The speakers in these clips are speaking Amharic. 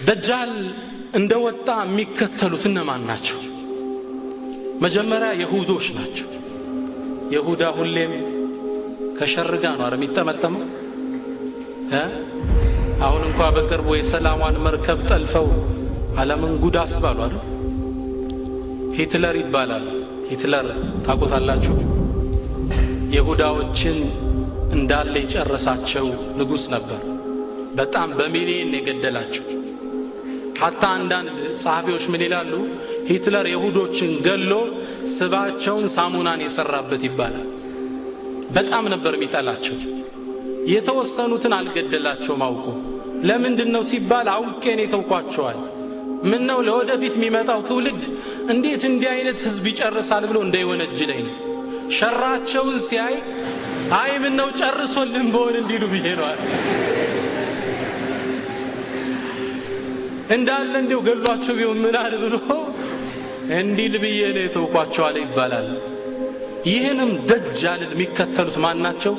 ደጃል እንደወጣ የሚከተሉት እነማን ናቸው? መጀመሪያ የሁዶች ናቸው። የሁዳ ሁሌም ከሸር ጋር ነው የሚጠመጠመው። አሁን እንኳ በቅርቡ የሰላሟን መርከብ ጠልፈው ዓለምን ጉድ አስባሉ አይደል? ሂትለር ይባላል። ሂትለር ታውቁታላችሁ? የሁዳዎችን እንዳለ የጨረሳቸው ንጉሥ ነበር። በጣም በሚሊዮን የገደላቸው። حتى አንዳንድ ጸሐፊዎች ምን ይላሉ? ሂትለር የሁዶችን ገሎ ስባቸውን ሳሙናን የሰራበት ይባላል። በጣም ነበር የሚጠላቸው። የተወሰኑትን አልገደላቸውም አውቆ። ለምንድን ነው ሲባል አውቄ ነው የተውኳቸዋል። ምን ነው ለወደፊት የሚመጣው ትውልድ እንዴት እንዲህ አይነት ህዝብ ይጨርሳል ብሎ እንዳይወነጅለኝ ነው። ሸራቸውን ሲያይ አይ ምን ነው ጨርሶልን በሆን እንዲሉ ብዬ ነው አለ። እንዳለ እንዲው ገሏቸው ቢሆን ምን አለ ብሎ እንዲል ብዬ ነው የተውኳቸው አለ ይባላል። ይህንም ደጃልን የሚከተሉት ማን ናቸው?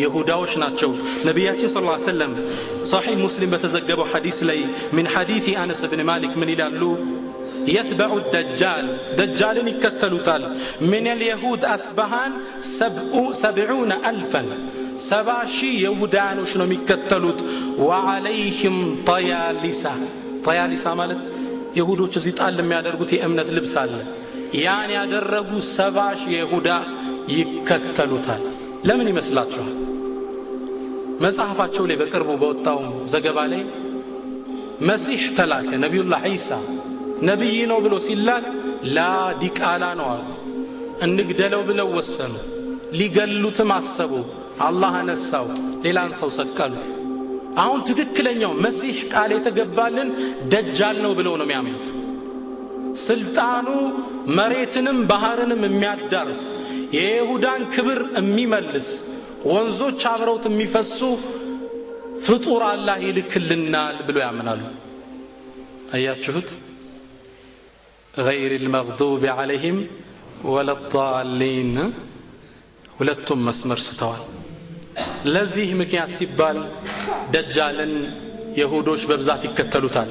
የሁዳዎች ናቸው። ነቢያችን صلى الله عليه وسلم صحيح ሙስሊም በተዘገበው ሐዲስ ላይ من حديث أنس بن مالك ምን ይላሉ? يتبع الدجال ደጃልን ይከተሉታል። من اليهود أصبهان 70,000 70,000 የሁዳኖች ነው የሚከተሉት። وعليهم طيالسة طيالسة ማለት የሁዶች እዚህ ጣል የሚያደርጉት የእምነት ልብስ አለ። ያን ያደረጉ 70,000 የሁዳ ይከተሉታል። ለምን ይመስላችኋል? መጽሐፋቸው ላይ በቅርቡ በወጣው ዘገባ ላይ መሲህ ተላከ፣ ነቢዩላህ ዒሳ ነቢይ ነው ብሎ ሲላክ ላ ዲቃላ ነው አሉ። እንግደለው ብለው ወሰኑ። ሊገሉትም አሰቡ። አላህ አነሳው፣ ሌላን ሰው ሰቀሉ። አሁን ትክክለኛው መሲህ ቃል የተገባልን ደጃል ነው ብለው ነው የሚያምኑት። ስልጣኑ መሬትንም ባህርንም የሚያዳርስ የይሁዳን ክብር የሚመልስ ወንዞች አብረውት የሚፈሱ ፍጡር አላህ ይልክልናል ብሎ ያምናሉ። አያችሁት? غير المغضوب عليهم ولا الضالين ሁለቱም መስመር ስተዋል። ለዚህ ምክንያት ሲባል ደጃልን የሁዶች በብዛት ይከተሉታል።